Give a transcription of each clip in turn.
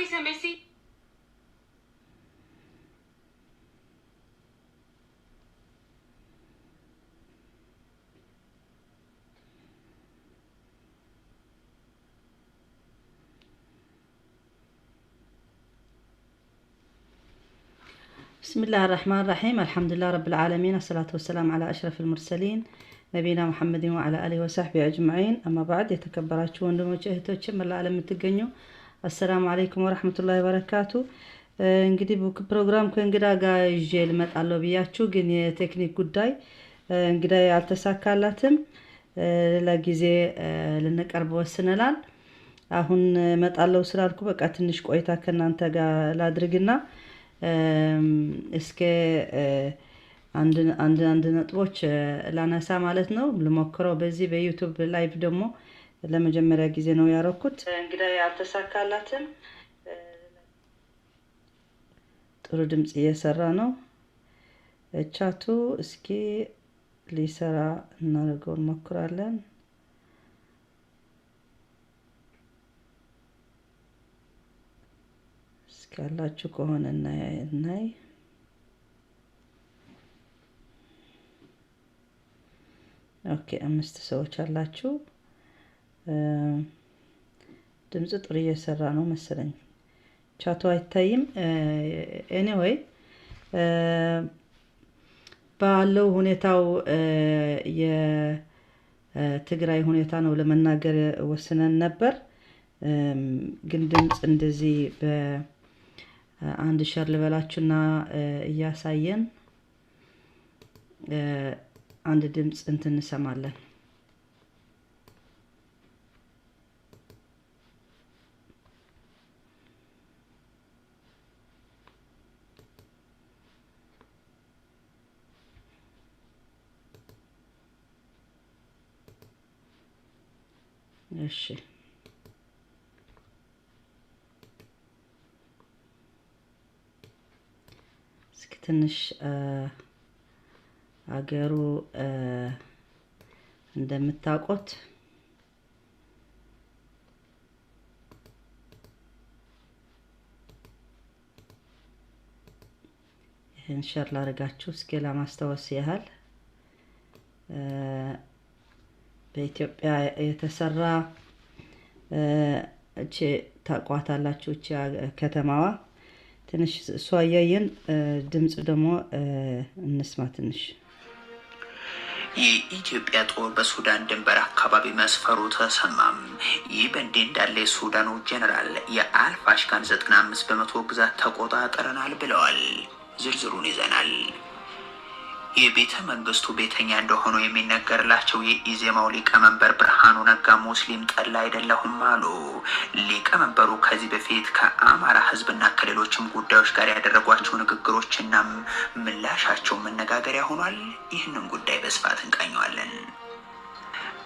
بسم الله الرحمن الرحيم، الحمد لله رب العالمين، الصلاة والسلام على أشرف المرسلين نبينا محمد وعلى آله وصحبه أجمعين። أما بعد፣ የተከበራችሁ ወንድሞች እህቶች፣ መላ ዓለም የምትገኙ السلام عليكم ورحمة الله وبركاته። እንግዲህ ፕሮግራም ከእንግዳ ጋር ይዤ ልመጣለሁ ብያችሁ፣ ግን የቴክኒክ ጉዳይ እንግዳ አልተሳካላትም። ሌላ ጊዜ ልንቀርብ ወስነናል። አሁን እመጣለሁ ስላልኩ በቃ ትንሽ ቆይታ ከእናንተ ጋር ላድርግና እስከ አንድ አንድ ነጥቦች ላነሳ ማለት ነው፣ ልሞክረው። በዚህ በ YouTube live ደግሞ ለመጀመሪያ ጊዜ ነው ያረኩት። እንግዳ አልተሳካላትም። ጥሩ ድምፅ እየሰራ ነው። ቻቱ እስኪ ሊሰራ እናደርገው እንሞክራለን። እስኪ ያላችሁ ከሆነ እናይ። Okay፣ አምስት ሰዎች አላችሁ። ድምፅ ጥሩ እየሰራ ነው መሰለኝ። ቻቱ አይታይም። Anyway፣ ባለው ሁኔታው የትግራይ ሁኔታ ነው ለመናገር ወስነን ነበር። ግን ድምፅ እንደዚህ በአንድ share ልበላችሁና እያሳየን አንድ ድምፅ እንትን እንሰማለን። እሺ፣ እስኪ ትንሽ አገሩ እንደምታውቁት ይህን share ላደርጋችሁ እስኪ ለማስታወስ ያህል በኢትዮጵያ የተሰራ እቺ ታቋታላችሁ። እቺ ከተማዋ ትንሽ እሷ እያየን ድምፅ ደግሞ እንስማ ትንሽ። የኢትዮጵያ ጦር በሱዳን ድንበር አካባቢ መስፈሩ ተሰማም። ይህ በእንዲህ እንዳለ የሱዳኑ ጄኔራል የአልፋሽጋን 95% ግዛት ተቆጣጥረናል ብለዋል። ዝርዝሩን ይዘናል። የቤተ መንግስቱ ቤተኛ እንደሆኑ የሚነገርላቸው የኢዜማው ሊቀመንበር ብርሃኑ ነጋ ሙስሊም ጠላ አይደለሁም አሉ። ሊቀመንበሩ ከዚህ በፊት ከአማራ ሕዝብና ከሌሎችም ጉዳዮች ጋር ያደረጓቸው ንግግሮችና ምላሻቸው መነጋገሪያ ሆኗል። ይህንን ጉዳይ በስፋት እንቃኘዋለን።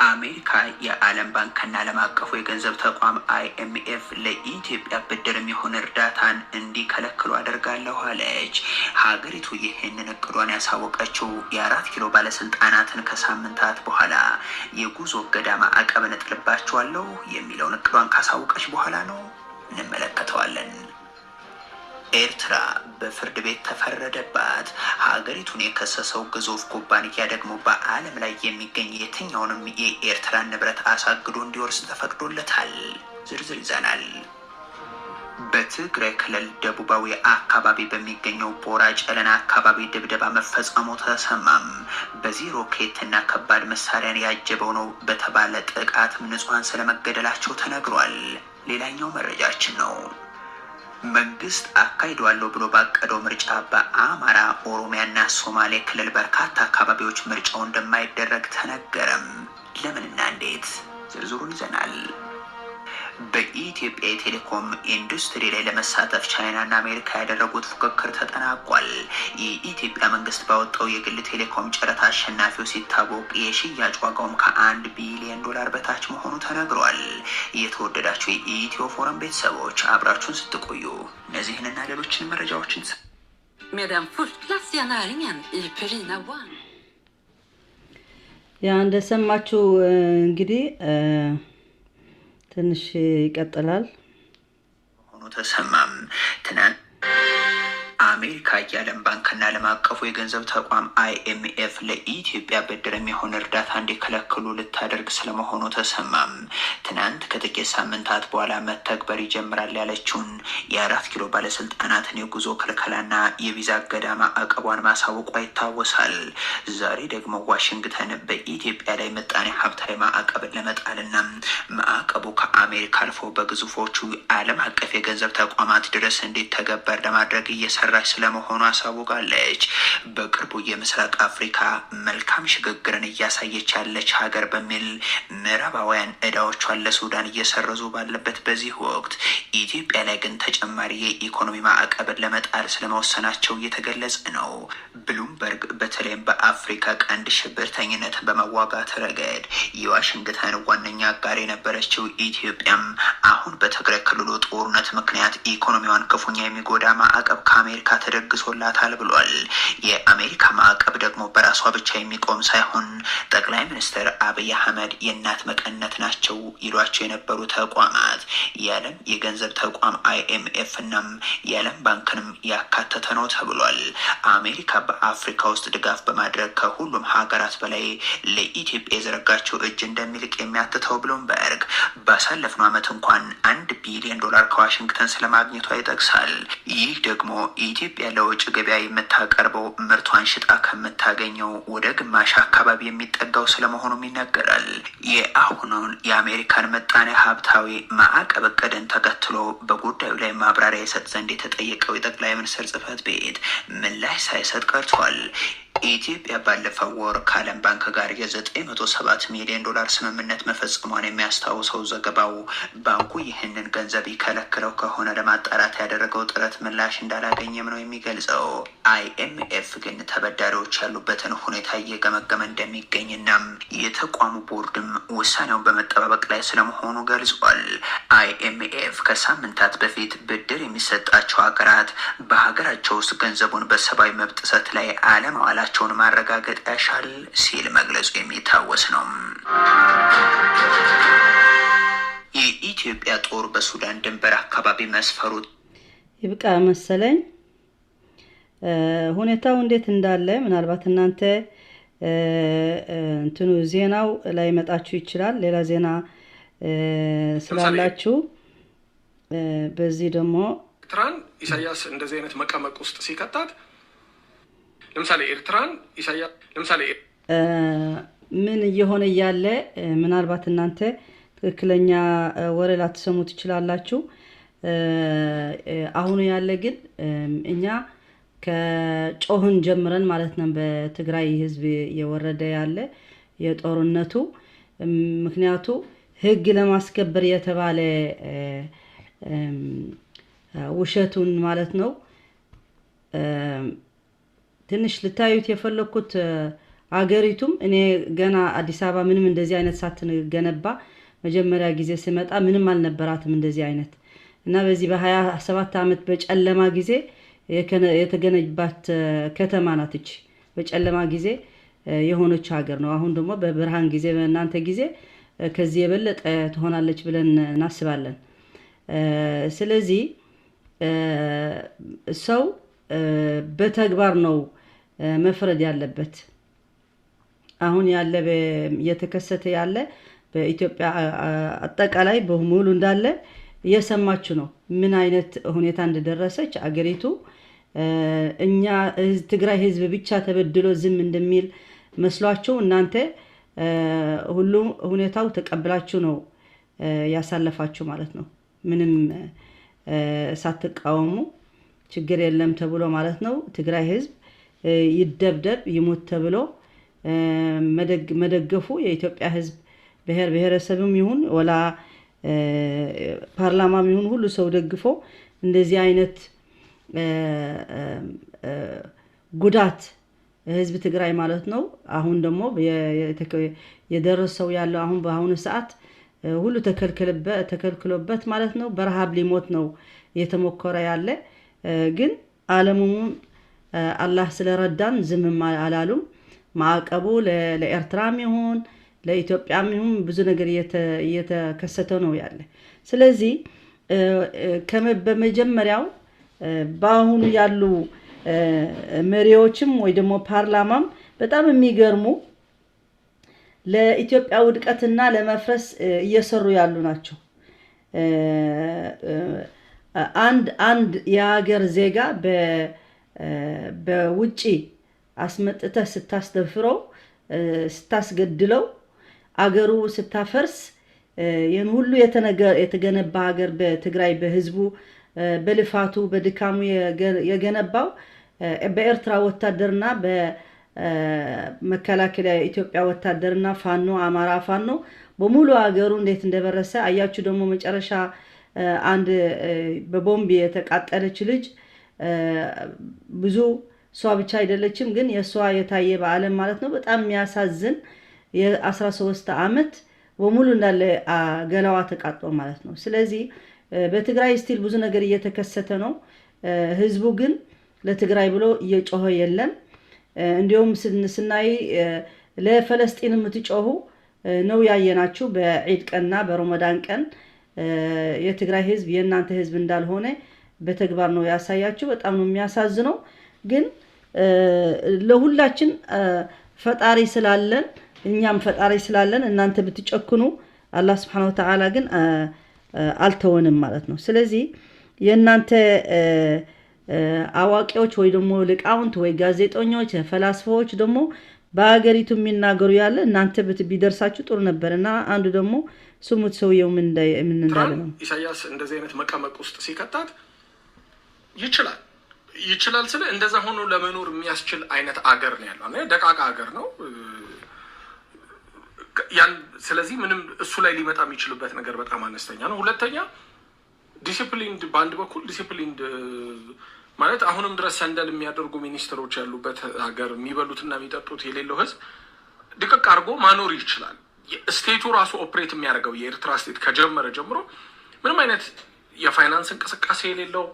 አሜሪካ፣ የዓለም ባንክና ዓለም አቀፉ የገንዘብ ተቋም አይኤምኤፍ ለኢትዮጵያ ብድር የሚሆን እርዳታን እንዲከለክሉ አደርጋለሁ አለች። ሀገሪቱ ይህንን እቅዷን ያሳወቀችው የ4 ኪሎ ባለስልጣናትን ከሳምንታት በኋላ የጉዞ እገዳ ማዕቀብን እጥልባቸዋለሁ የሚለውን እቅዷን ካሳወቀች በኋላ ነው። እንመለከተዋለን። ኤርትራ በፍርድ ቤት ተፈረደባት። ሀገሪቱን የከሰሰው ግዙፍ ኩባንያ ደግሞ በዓለም ላይ የሚገኝ የትኛውንም የኤርትራን ንብረት አሳግዶ እንዲወርስ ተፈቅዶለታል። ዝርዝር ይዘናል። በትግራይ ክልል ደቡባዊ አካባቢ በሚገኘው ቦራ ጨለና አካባቢ ድብደባ መፈጸሙ ተሰማም። በዚህ ሮኬትና ከባድ መሳሪያን ያጀበው ነው በተባለ ጥቃትም ንጹሐን ስለመገደላቸው ተነግሯል። ሌላኛው መረጃችን ነው። መንግስት አካሂደዋለሁ ብሎ ባቀደው ምርጫ በአማራ፣ ኦሮሚያና ሶማሌ ክልል በርካታ አካባቢዎች ምርጫው እንደማይደረግ ተነገረም። ለምንና እንዴት? ዝርዝሩን ይዘናል። በኢትዮጵያ የቴሌኮም ኢንዱስትሪ ላይ ለመሳተፍ ቻይናና አሜሪካ ያደረጉት ፉክክር ተጠናቋል። የኢትዮጵያ መንግስት ባወጣው የግል ቴሌኮም ጨረታ አሸናፊው ሲታወቅ የሽያጭ ዋጋውም ከ1 ቢሊዮን ዶላር በታች መሆኑ ተነግሯል። የተወደዳችሁ የኢትዮ ፎረም ቤተሰቦች፣ አብራችሁን ስትቆዩ እነዚህንና ሌሎችን መረጃዎችን Med den förstklassiga näringen i Purina One. ያ እንደሰማችሁ እንግዲህ ትንሽ ይቀጥላል። ስለመሆኑ ተሰማም። ትናንት አሜሪካ፣ የዓለም ባንክና ዓለም አቀፉ የገንዘብ ተቋም አይኤምኤፍ ለኢትዮጵያ ብድር የሚሆን እርዳታ እንዲከለክሉ ልታደርግ ስለመሆኑ ተሰማም። ትናንት ከጥቂት ሳምንታት በኋላ መተግበር ይጀምራል ያለችውን የ4 ኪሎ ባለስልጣናትን የጉዞ ክልከላና የቪዛ እገዳ ማዕቀቧን ማሳወቋ ይታወሳል። ዛሬ ደግሞ ዋሽንግተን በኢትዮጵያ ላይ ምጣኔ ሀብታዊ ማዕቀብን ለመጣልና ማዕቀቡ ከአሜሪካ አልፎ በግዙፎቹ ዓለም አቀፍ የገንዘብ ተቋማት ድረስ እንዲተገበር ለማድረግ እየሰራች ስለመሆኑ አሳውቃለች። በቅርቡ የምስራቅ አፍሪካ መልካም ሽግግርን እያሳየች ያለች ሀገር በሚል ምዕራባውያን እዳዎቿን ለሱዳን እየሰረዙ ባለበት በዚህ ወቅት ኢትዮጵያ ላይ ግን ተጨማሪ የኢኮኖሚ ማዕቀብን ለመጣል ስለመወሰናቸው እየተገለጸ ነው። ብሉምበርግ በተለይም በአፍሪካ ቀንድ ሽብርተኝነትን በመዋጋት ረገድ የዋሽንግተን ዋነኛ አጋር የነበረችው ኢትዮጵያም አሁን በትግራይ ክልሉ ጦርነት ምክንያት ኢኮኖሚዋን ክፉኛ የሚጎዳ ማዕቀብ ከአሜሪካ ተደግሶላታል ብሏል። የአሜሪካ ማዕቀብ ደግሞ በራሷ ብቻ የሚቆም ሳይሆን ጠቅላይ ሚኒስትር አብይ አህመድ የእናት መቀነት ናቸው ይሏቸው የነበሩ ተቋማት የዓለም የገንዘብ ተቋም አይኤምኤፍ እናም የዓለም ባንክንም ያካተተ ነው ተብሏል። አሜሪካ በአፍሪካ ውስጥ ድጋፍ በማድረግ ከሁሉም ሀገራት በላይ ለኢትዮጵያ የዘረጋቸው እጅ እንደሚልቅ የሚያትተው ብሉምበርግ ባሳለፍነው ዓመት እንኳን 1 ቢሊዮን ዶላር ከዋሽንግተን ስለማግኘቷ ይጠቅሳል። ይህ ደግሞ ኢትዮጵያ ለውጭ ገበያ የምታቀርበው ምርቷን ሽጣ ከምታገኘው ወደ ግማሽ አካባቢ የሚጠጋው ስለመሆኑም ይነገራል። የአሁኑን የአሜሪካን ምጣኔ ሀብታዊ ማዕቀብ እቅድን ተከትሎ በጉዳዩ ላይ ማብራሪያ ይሰጥ ዘንድ የተጠየቀው የጠቅላይ ሚኒስትር ጽህፈት ቤት ምላሽ ሳይሰጥ ቀርቷል። ኢትዮጵያ ባለፈው ወር ከዓለም ባንክ ጋር የ907 ሚሊዮን ዶላር ስምምነት መፈጸሟን የሚያስታውሰው ዘገባው ባንኩ ይህንን ገንዘብ ይከለክለው ከሆነ ለማጣራት ያደረገው ጥረት ምላሽ እንዳላገኘም ነው የሚገልጸው። አይኤምኤፍ ግን ተበዳሪዎች ያሉበትን ሁኔታ እየገመገመ እንደሚገኝና የተቋሙ ቦርድም ውሳኔውን በመጠባበቅ ላይ ስለመሆኑ ገልጿል። አይኤምኤፍ ከሳምንታት በፊት ብድር የሚሰጣቸው ሀገራት በሀገራቸው ውስጥ ገንዘቡን በሰብአዊ መብት ጥሰት ላይ አለማዋላቸውን ማረጋገጥ ያሻል ሲል መግለጹ የሚታወስ ነው። የኢትዮጵያ ጦር በሱዳን ድንበር አካባቢ መስፈሩ ይብቃ መሰለኝ። ሁኔታው እንዴት እንዳለ ምናልባት እናንተ እንትኑ ዜናው ላይ መጣችሁ ይችላል። ሌላ ዜና ስላላችሁ በዚህ ደግሞ ኤርትራን ኢሳያስ እንደዚህ አይነት መቀመቅ ውስጥ ሲከታት፣ ለምሳሌ ኤርትራን ኢሳያስ ለምሳሌ ምን እየሆነ እያለ ምናልባት እናንተ ትክክለኛ ወሬ ላትሰሙ ትችላላችሁ። አሁኑ ያለ ግን እኛ ከጮህን ጀምረን ማለት ነው በትግራይ ህዝብ የወረደ ያለ የጦርነቱ፣ ምክንያቱ ህግ ለማስከበር የተባለ ውሸቱን ማለት ነው። ትንሽ ልታዩት የፈለግኩት አገሪቱም እኔ ገና አዲስ አበባ ምንም እንደዚህ አይነት ሳትገነባ መጀመሪያ ጊዜ ስመጣ ምንም አልነበራትም እንደዚህ አይነት፣ እና በዚህ በ27 ዓመት በጨለማ ጊዜ የተገነባት ከተማ ናት። እች በጨለማ ጊዜ የሆነች ሀገር ነው። አሁን ደግሞ በብርሃን ጊዜ በእናንተ ጊዜ ከዚህ የበለጠ ትሆናለች ብለን እናስባለን። ስለዚህ ሰው በተግባር ነው መፍረድ ያለበት። አሁን ያለ እየተከሰተ ያለ በኢትዮጵያ አጠቃላይ በሙሉ እንዳለ እየሰማችሁ ነው ምን አይነት ሁኔታ እንደደረሰች አገሪቱ። እኛ ትግራይ ህዝብ ብቻ ተበድሎ ዝም እንደሚል መስሏችሁ እናንተ ሁሉ ሁኔታው ተቀብላችሁ ነው ያሳለፋችሁ ማለት ነው። ምንም ሳትቃወሙ ችግር የለም ተብሎ ማለት ነው። ትግራይ ህዝብ ይደብደብ ይሙት ተብሎ መደገፉ የኢትዮጵያ ህዝብ ብሔር ብሔረሰብም ይሁን ወላ ፓርላማም ይሁን ሁሉ ሰው ደግፎ እንደዚህ አይነት ጉዳት ህዝብ ትግራይ ማለት ነው። አሁን ደግሞ የደረሰው ያለው አሁን በአሁኑ ሰዓት ሁሉ ተከልክሎበት ማለት ነው። በረሃብ ሊሞት ነው እየተሞከረ ያለ፣ ግን ዓለሙም አላህ ስለረዳን ዝምም አላሉም። ማዕቀቡ ለኤርትራም ይሁን ለኢትዮጵያም ይሁን ብዙ ነገር እየተከሰተ ነው ያለ። ስለዚህ በመጀመሪያው በአሁኑ ያሉ መሪዎችም ወይ ደግሞ ፓርላማም በጣም የሚገርሙ ለኢትዮጵያ ውድቀትና ለመፍረስ እየሰሩ ያሉ ናቸው። አንድ የሀገር ዜጋ በውጪ አስመጥተህ ስታስደፍረው፣ ስታስገድለው፣ አገሩ ስታፈርስ፣ ይህን ሁሉ የተገነባ ሀገር በትግራይ በህዝቡ በልፋቱ በድካሙ የገነባው በኤርትራ ወታደርና በመከላከያ የኢትዮጵያ ወታደርና ፋኖ፣ አማራ ፋኖ በሙሉ ሀገሩ እንዴት እንደበረሰ አያችሁ። ደግሞ መጨረሻ አንድ በቦምብ የተቃጠለች ልጅ፣ ብዙ እሷ ብቻ አይደለችም፣ ግን የእሷ የታየ በዓለም ማለት ነው። በጣም የሚያሳዝን የ13 ዓመት በሙሉ እንዳለ ገላዋ ተቃጥሎ ማለት ነው። ስለዚህ በትግራይ still ብዙ ነገር እየተከሰተ ነው። ህዝቡ ግን ለትግራይ ብሎ እየጮኸ የለም። እንዲሁም ስናይ ለፈለስጢን የምትጮሁ ነው ያየናችሁ። በዒድ ቀንና በረመዳን ቀን የትግራይ ህዝብ የእናንተ ህዝብ እንዳልሆነ በተግባር ነው ያሳያችሁ። በጣም ነው የሚያሳዝነው። ግን ለሁላችን ፈጣሪ ስላለን፣ እኛም ፈጣሪ ስላለን እናንተ ብትጨክኑ አላህ ስብሐነሁ ወተዓላ ግን አልተወንም ማለት ነው። ስለዚህ የእናንተ አዋቂዎች ወይ ደግሞ ሊቃውንት ወይ ጋዜጠኞች፣ ፈላስፋዎች ደግሞ በሀገሪቱ የሚናገሩ ያለ እናንተ ቢደርሳችሁ ጥሩ ነበር። እና አንዱ ደግሞ ስሙት ሰውየው ምን እንዳለ ነው። ኢሳያስ እንደዚህ አይነት መቀመቅ ውስጥ ሲከታት ይችላል ይችላል ስለ እንደዛ ሆኖ ለመኖር የሚያስችል አይነት አገር ነው ያለው። ደቃቃ አገር ነው። ያን ስለዚህ ምንም እሱ ላይ ሊመጣ የሚችልበት ነገር በጣም አነስተኛ ነው። ሁለተኛ disciplined፣ በአንድ በኩል disciplined ማለት አሁንም ድረስ ሰንደል የሚያደርጉ ሚኒስትሮች ያሉበት ሀገር፣ የሚበሉትና የሚጠጡት የሌለው ህዝብ ድቅቅ አድርጎ ማኖር ይችላል። State ኡ ራሱ operate የሚያደርገው የኤርትራ state ከጀመረ ጀምሮ ምንም አይነት የፋይናንስ እንቅስቃሴ የሌለው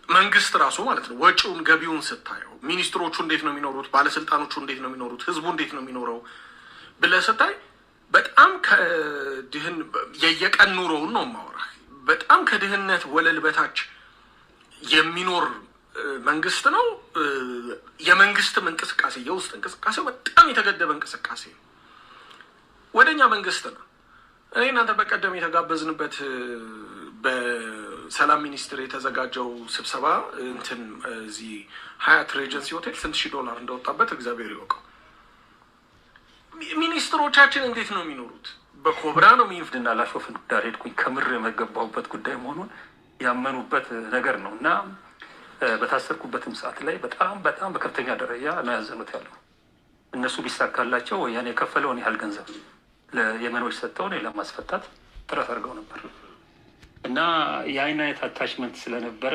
መንግስት ራሱ ማለት ነው። ወጪውን ገቢውን ስታየው፣ ሚኒስትሮቹ እንዴት ነው የሚኖሩት፣ ባለስልጣኖቹ እንዴት ነው የሚኖሩት፣ ህዝቡ እንዴት ነው የሚኖረው ብለህ ስታይ በጣም ከድህን የየቀን ኑሮውን ነው የማወራህ። በጣም ከድህነት ወለል በታች የሚኖር መንግስት ነው። የመንግስትም እንቅስቃሴ የውስጥ እንቅስቃሴው በጣም የተገደበ እንቅስቃሴ ነው። ወደኛ መንግስት ነው። እኔ እናንተ በቀደም የተጋበዝንበት በሰላም ሚኒስቴር የተዘጋጀው ስብሰባ እንትን እዚህ ሀያት ሬጀንሲ ሆቴል ስንት ሺህ ዶላር እንደወጣበት እግዚአብሔር ይወቀው። ሚኒስትሮቻችን እንዴት ነው የሚኖሩት? በኮብራ ነው። እና ላሾፍ እንዳልሄድኩኝ ከምር የመገባሁበት ጉዳይ መሆኑን ያመኑበት ነገር ነው። እና በታሰርኩበትም ሰዓት ላይ በጣም በጣም በከፍተኛ ደረጃ ነው ያዘኑት ያለው። እነሱ ቢሳካላቸው ወያኔ የከፈለውን ያህል ገንዘብ ለየመኖች ሰጥተው እኔን ለማስፈታት ጥረት አድርገው ነበር። እና የአይን አይነት attachment ስለነበረ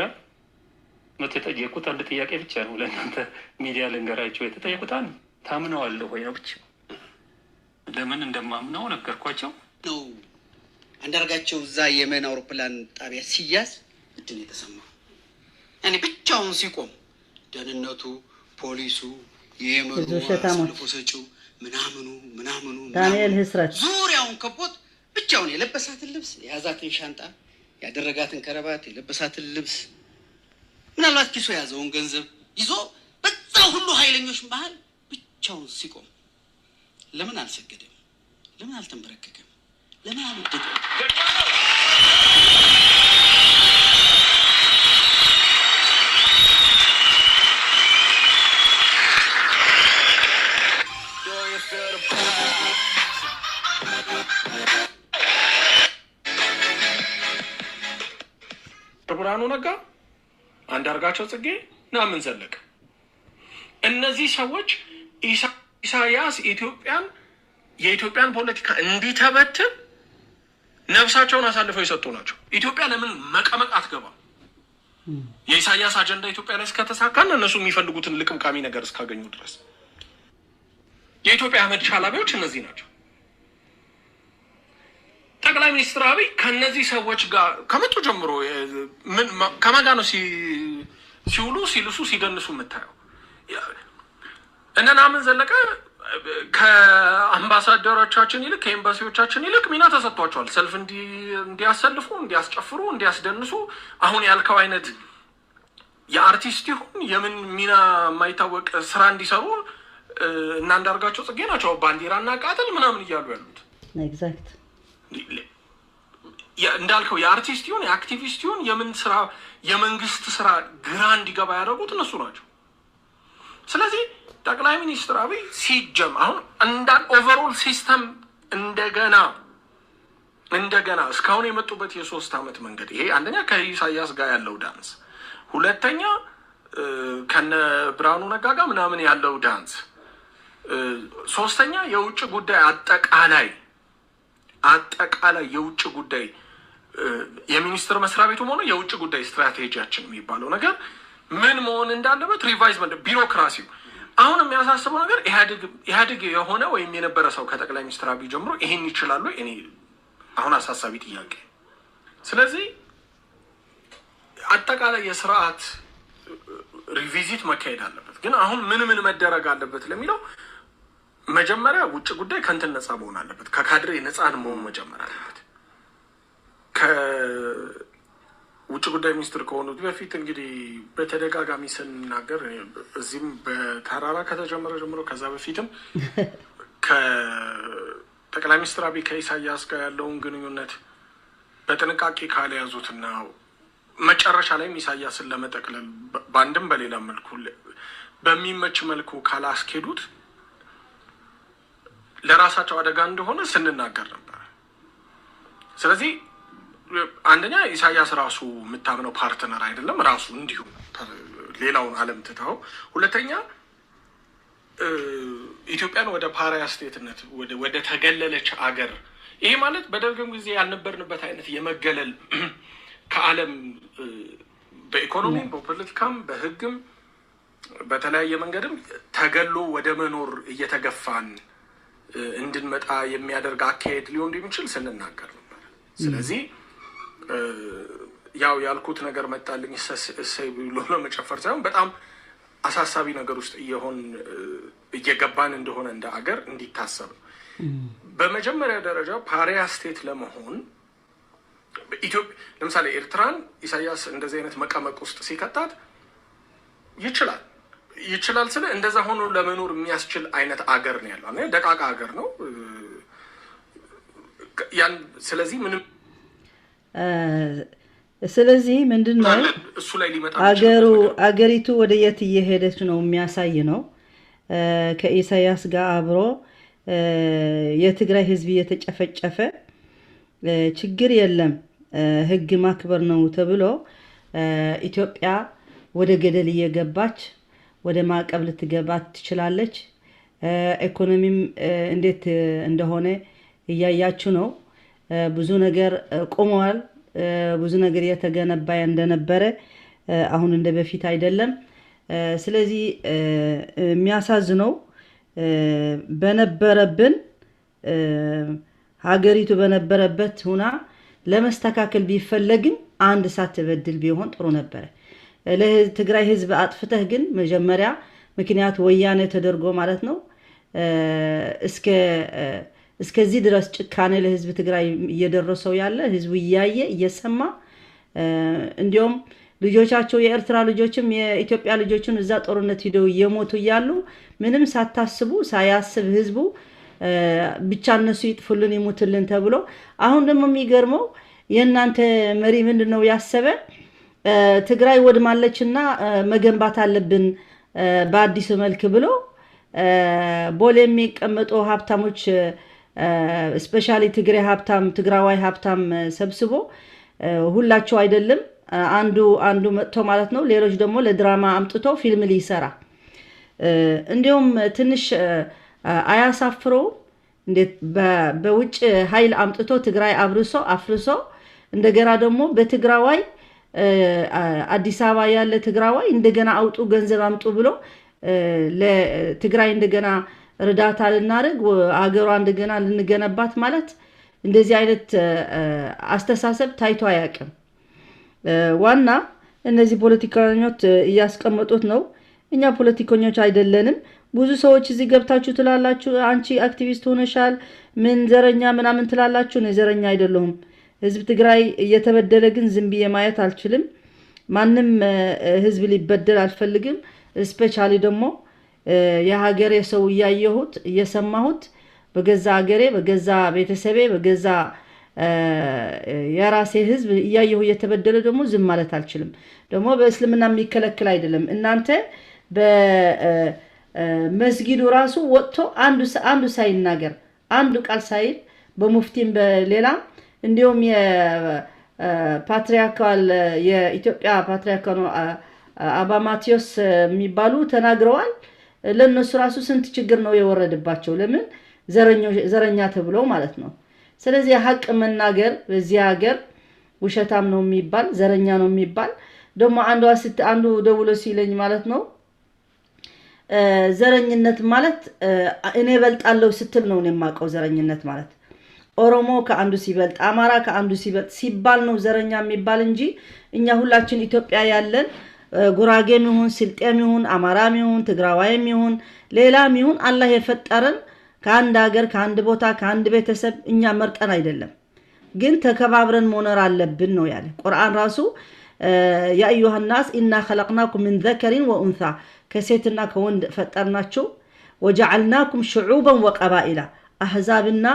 መቶ የጠየቁት አንድ ጥያቄ ብቻ ነው። ለእናንተ ሚዲያ ልንገራቸው። የተጠየቁት አንድ ታምነዋለሁ ወይ ነው ብቻ። ለምን እንደማምነው ነገርኳቸው። ነው አንዳርጋቸው እዛ የመን አውሮፕላን ጣቢያ ሲያዝ ምንድን ነው የተሰማው? ያኔ ብቻውን ሲቆም ደህንነቱ፣ ፖሊሱ፣ የየመኑ ብዙ ውሸታሞች። አሳልፎ ሰጪው ምናምኑ ምናምኑ ዳንኤል ምናምኑ ህስረት ዙሪያውን ከቦት ብቻውን የለበሳትን ልብስ፣ የያዛትን ሻንጣ፣ ያደረጋትን ከረባት፣ የለበሳትን ልብስ፣ ምናልባት ኪሱ የያዘውን ገንዘብ ይዞ በዛ ሁሉ ኃይለኞች መሀል ብቻውን ሲቆም ለምን አልሰገደም? ለምን አልተንበረከከም? ለምን አልወደቀም? ብርሃኑ ነጋ፣ አንዳርጋቸው ጽጌ፣ ነአምን ዘለቀ፣ እነዚህ ሰዎች ኢሳያስ ኢትዮጵያን የኢትዮጵያን ፖለቲካ እንዲተበትብ ነፍሳቸውን አሳልፈው የሰጡ ናቸው። ኢትዮጵያ ለምን መቀመቅ አትገባም? የኢሳያስ አጀንዳ ኢትዮጵያ ላይ እስከተሳካና እነሱ የሚፈልጉትን ልቅምቃሚ ነገር እስካገኙ ድረስ የኢትዮጵያ አህመድ ሻላቢዎች እነዚህ ናቸው። ጠቅላይ ሚኒስትር አብይ ከነዚህ ሰዎች ጋር ከመጡ ጀምሮ ምን ከማን ጋር ነው ሲውሉ ሲልሱ ሲደንሱ የምታየው? እነ ነአምን ዘለቀ ከአምባሳደሮቻችን ይልቅ፣ ከኤምባሲዎቻችን ይልቅ ሚና ተሰጥቷቸዋል። ሰልፍ እንዲያሰልፉ፣ እንዲያስጨፍሩ፣ እንዲያስደንሱ፣ አሁን ያልከው አይነት የአርቲስት ይሁን የምን ሚና የማይታወቅ ስራ እንዲሰሩ እና አንዳርጋቸው ጽጌ ናቸው ባንዲራ እና ቃጥል ምናምን እያሉ ያሉት። እንዳልከው የአርቲስት ይሁን የአክቲቪስት ይሁን የምን ስራ፣ የመንግስት ስራ ግራ እንዲገባ ያደረጉት እነሱ ናቸው። ስለዚህ ጠቅላይ ሚኒስትር አብይ ሲጀም አሁን እንዳል overall system እንደገና እስካሁን የመጡበት የ3 ዓመት መንገድ፣ ይሄ አንደኛ ከኢሳያስ ጋር ያለው ዳንስ፣ ሁለተኛ ከነ ብርሃኑ ነጋ ጋር ምናምን ያለው ዳንስ፣ ሶስተኛ የውጭ ጉዳይ አጠቃላይ የውጭ ጉዳይ የሚኒስቴር መስሪያ ቤቱም ሆነ የውጭ ጉዳይ ስትራቴጂያችን የሚባለው ነገር ምን መሆን እንዳለበት revise፣ ቢሮክራሲው። አሁን የሚያሳስበው ነገር ኢህአዴግ የሆነ ወይም የነበረ ሰው ከጠቅላይ ሚኒስትር አብይ ጀምሮ ይሄን ይችላሉ? እኔ አሁን አሳሳቢ ጥያቄ። ስለዚህ አጠቃላይ የስርዓት revisit መካሄድ አለበት። ግን አሁን ምን ምን መደረግ አለበት ለሚለው መጀመሪያ ውጭ ጉዳይ ከእንትን ነፃ መሆን አለበት። ከካድሬ ነፃ መሆን መጀመር አለበት። ከውጭ ጉዳይ ሚኒስትር ከሆኑት በፊት እንግዲህ በተደጋጋሚ ስንናገር፣ እዚህም በተራራ ከተጀመረ ጀምሮ፣ ከዛ በፊትም ከጠቅላይ ሚኒስትር አብይ ከኢሳያስ ጋር ያለውን ግንኙነት በጥንቃቄ ካልያዙትና መጨረሻ ላይም ኢሳያስን ለመጠቅለል በአንድም በሌላ መልኩ በሚመች መልኩ ካላስኬዱት ለራሳቸው አደጋ እንደሆነ ስንናገር ነበር። ስለዚህ አንደኛ ኢሳያስ ራሱ የምታምነው partner አይደለም፣ ራሱ እንዲሁ ሌላውን ዓለም ትተው፣ ሁለተኛ ኢትዮጵያን ወደ pariah state ነት፣ ወደ ተገለለች አገር፣ ይሄ ማለት በደርግም ጊዜ ያልነበርንበት አይነት የመገለል ከዓለም በኢኮኖሚም፣ በፖለቲካም፣ በሕግም፣ በተለያየ መንገድም ተገሎ ወደ መኖር እየተገፋን እንድንመጣ የሚያደርግ አካሄድ ሊሆን እንደሚችል ስንናገር ነበር። ስለዚህ ያው ያልኩት ነገር መጣልኝ እሰይ ብሎ ለመጨፈር ሳይሆን በጣም አሳሳቢ ነገር ውስጥ እየሆን እየገባን እንደሆነ እንደ አገር እንዲታሰብ ነው። በመጀመሪያ ደረጃ pariah state ለመሆን ኢትዮጵያ ለምሳሌ ኤርትራን ኢሳያስ እንደዚህ አይነት መቀመቅ ውስጥ ሲከታት ይችላል ይችላል ስለ እንደዛ ሆኖ ለመኖር የሚያስችል አይነት አገር ነው ያለው። ደቃቃ አገር ነው። ያን ስለዚህ ምንም ስለዚህ ምንድን ነው እሱ ላይ ሊመጣ አገሩ አገሪቱ ወደ የት እየሄደች ነው የሚያሳይ ነው። ከኢሳያስ ጋር አብሮ የትግራይ ሕዝብ እየተጨፈጨፈ፣ ችግር የለም ሕግ ማክበር ነው ተብሎ ኢትዮጵያ ወደ ገደል እየገባች ወደ ማዕቀብ ልትገባ ትችላለች። ኢኮኖሚም እንዴት እንደሆነ እያያችሁ ነው። ብዙ ነገር ቆመዋል። ብዙ ነገር እየተገነባ እንደነበረ አሁን እንደ በፊት አይደለም። ስለዚህ የሚያሳዝነው በነበረብን ሀገሪቱ በነበረበት ሁና ለመስተካከል ቢፈለግም አንድ ሳትበድል ቢሆን ጥሩ ነበረ። ለትግራይ ህዝብ አጥፍተህ ግን መጀመሪያ ምክንያት ወያኔ ተደርጎ ማለት ነው፣ እስከዚህ ድረስ ጭካኔ ለህዝብ ትግራይ እየደረሰው ያለ ህዝቡ እያየ እየሰማ፣ እንዲሁም ልጆቻቸው የኤርትራ ልጆችም የኢትዮጵያ ልጆችም እዛ ጦርነት ሂደው እየሞቱ እያሉ ምንም ሳታስቡ፣ ሳያስብ ህዝቡ ብቻ እነሱ ይጥፉልን ይሙትልን ተብሎ፣ አሁን ደግሞ የሚገርመው የእናንተ መሪ ምንድን ነው ያሰበ? ትግራይ ወድማለችና መገንባት አለብን በአዲሱ መልክ ብሎ ቦሌ የሚቀመጡ ሀብታሞች፣ especially ትግሬ ሀብታም፣ ትግራዋይ ሀብታም ሰብስቦ፣ ሁላቸው አይደለም፣ አንዱ አንዱ መጥቶ ማለት ነው። ሌሎች ደግሞ ለድራማ አምጥቶ ፊልም ሊሰራ፣ እንዲሁም ትንሽ አያሳፍረውም? እንዴት በውጭ ኃይል አምጥቶ ትግራይ አብርሶ አፍርሶ እንደገና ደግሞ በትግራዋይ አዲስ አበባ ያለ ትግራዋይ እንደገና አውጡ ገንዘብ አምጡ ብሎ ለትግራይ እንደገና እርዳታ ልናደርግ፣ አገሯ እንደገና ልንገነባት ማለት እንደዚህ አይነት አስተሳሰብ ታይቶ አያውቅም። ዋና እነዚህ ፖለቲከኞች እያስቀመጡት ነው። እኛ ፖለቲከኞች አይደለንም። ብዙ ሰዎች እዚህ ገብታችሁ ትላላችሁ፣ አንቺ አክቲቪስት ሆነሻል፣ ምን ዘረኛ ምናምን ትላላችሁ። እኔ ዘረኛ አይደለሁም። ህዝብ ትግራይ እየተበደለ ግን ዝም ብዬ ማየት አልችልም። ማንም ህዝብ ሊበደል አልፈልግም። Specially ደግሞ የሀገሬ ሰው እያየሁት እየሰማሁት በገዛ ሀገሬ፣ በገዛ ቤተሰቤ፣ በገዛ የራሴ ህዝብ እያየሁ እየተበደለ ደግሞ ዝም ማለት አልችልም። ደግሞ በእስልምና የሚከለክል አይደለም። እናንተ በመስጊዱ ራሱ ወጥቶ አንዱ ሳይናገር፣ አንዱ ቃል ሳይል፣ በሙፍቲም በሌላ፣ እንዲሁም የ patriarchal የኢትዮጵያ patriarchal አባ ማቴዎስ የሚባሉ ተናግረዋል። ለእነሱ ራሱ ስንት ችግር ነው የወረደባቸው። ለምን? ዘረኛ ተብለው ማለት ነው። ስለዚህ ሀቅ መናገር በዚህ ሀገር ውሸታም ነው የሚባል፣ ዘረኛ ነው የሚባል። ደግሞ አንዱ ደውሎ ሲለኝ ማለት ነው፣ ዘረኝነት ማለት እኔ እበልጣለሁ ስትል ነው የማውቀው። ዘረኝነት ማለት ኦሮሞ ከአንዱ ሲበልጥ፣ አማራ ከአንዱ ሲበልጥ ሲባል ነው ዘረኛ የሚባል እንጂ እኛ ሁላችን ኢትዮጵያ ያለን ጉራጌም ይሁን፣ ስልጤም ይሁን፣ አማራም ይሁን፣ ትግራዋይም ይሁን፣ ሌላም ይሁን፣ አላህ የፈጠረን ከአንድ ሀገር፣ ከአንድ ቦታ፣ ከአንድ ቤተሰብ እኛ መርጠን አይደለም፣ ግን ተከባብረን መኖር አለብን ነው ያለ። ቁርአን ራሱ يا أيها الناس إنا خلقناكم من ذكر وأنثى፣ ከሴትና ከወንድ ፈጠርናችሁ፣ وجعلناكم شعوبا وقبائل፣ አህዛብና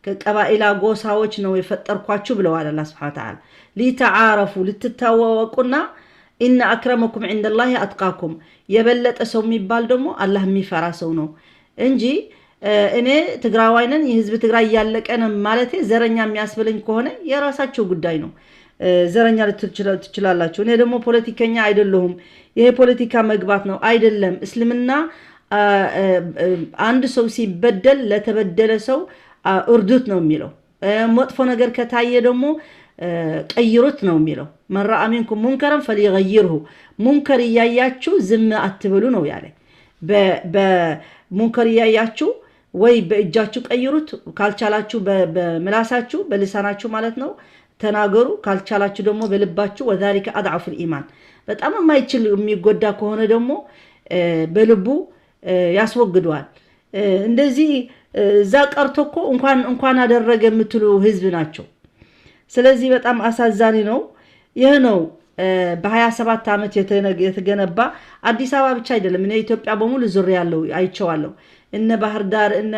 ከቀባኢላ ጎሳዎች ነው የፈጠርኳችሁ ብለዋል አላህ سبحانه وتعالى። لتعارفوا፣ ልትታወቁና إن أكرمكم عند الله أتقاكم፣ የበለጠ ሰው የሚባል ደግሞ አላህ የሚፈራ ሰው ነው እንጂ እኔ ትግራዋይ ነን፣ የህዝብ ትግራይ እያለቀ ነው ማለቴ ዘረኛ የሚያስብለኝ ከሆነ የራሳቸው ጉዳይ ነው። ዘረኛ ትችላላችሁ። እኔ ደግሞ ፖለቲከኛ አይደለሁም። ይሄ ፖለቲካ መግባት ነው አይደለም። እስልምና አንድ ሰው ሲበደል ለተበደለ ሰው እርዱት ነው የሚለው። መጥፎ ነገር ከታየ ደግሞ ቀይሩት ነው የሚለው። من رأى منكم منكرا فليغيره፣ ሙንከር እያያችሁ ዝም አትበሉ ነው ያለ። በሙንከር እያያችሁ ወይ በእጃችሁ ቀይሩት፣ ካልቻላችሁ በምላሳችሁ፣ በልሳናችሁ ማለት ነው ተናገሩ፣ ካልቻላችሁ ደግሞ በልባችሁ። وذلك أضعف الإيمان። በጣም የማይችል የሚጎዳ ከሆነ ደግሞ በልቡ ያስወግደዋል። እንደዚህ እዛ ቀርቶ እኮ እንኳን አደረገ የምትሉ ህዝብ ናቸው። ስለዚህ በጣም አሳዛኝ ነው። ይህ ነው በ27 ዓመት የተገነባ። አዲስ አበባ ብቻ አይደለም። እኔ ኢትዮጵያ በሙሉ ዙሬያለሁ፣ አይቼዋለሁ። እነ ባህር ዳር፣ እነ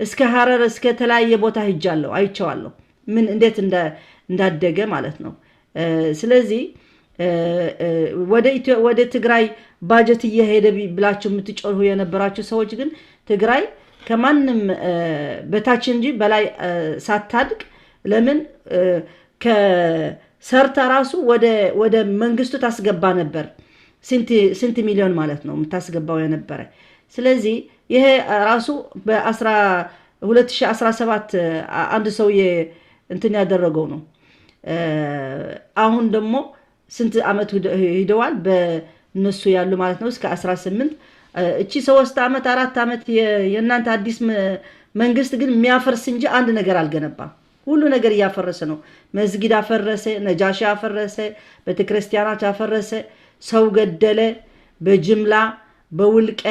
እስከ ሀረር፣ እስከ ተለያየ ቦታ ሂጃለሁ፣ አይቼዋለሁ። ምን እንዴት እንዳደገ ማለት ነው። ስለዚህ ወደ ትግራይ ባጀት እየሄደ ብላችሁ የምትጮሁ የነበራችሁ ሰዎች ግን ትግራይ ከማንም በታች እንጂ በላይ ሳታድግ ለምን ከሰርታ ራሱ ወደ መንግስቱ ታስገባ ነበር። ስንት ሚሊዮን ማለት ነው የምታስገባው የነበረ። ስለዚህ ይሄ ራሱ በ2017 አንድ ሰውዬ እንትን ያደረገው ነው። አሁን ደግሞ ስንት ዓመት ሂደዋል በእነሱ ያሉ ማለት ነው እስከ 18፣ እቺ 3 ዓመት 4 ዓመት የእናንተ አዲስ መንግስት ግን የሚያፈርስ እንጂ አንድ ነገር አልገነባም። ሁሉ ነገር እያፈረሰ ነው። መስጊድ አፈረሰ፣ ነጃሺ አፈረሰ፣ ቤተክርስቲያናት አፈረሰ፣ ሰው ገደለ፣ በጅምላ፣ በውልቀ፣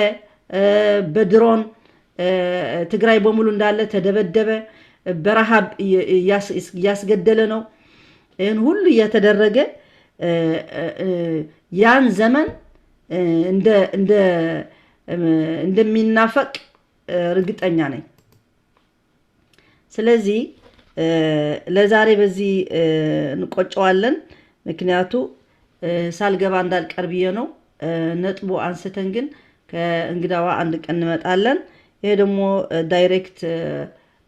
በድሮን ትግራይ በሙሉ እንዳለ ተደበደበ። በረሃብ እያስገደለ ነው። ይህን ሁሉ እየተደረገ ያን ዘመን እንደሚናፈቅ እርግጠኛ ነኝ። ስለዚህ ለዛሬ በዚህ እንቆጨዋለን። ምክንያቱ ሳልገባ እንዳልቀር ብዬ ነው። ነጥቡ አንስተን ግን ከእንግዳዋ አንድ ቀን እንመጣለን። ይሄ ደግሞ direct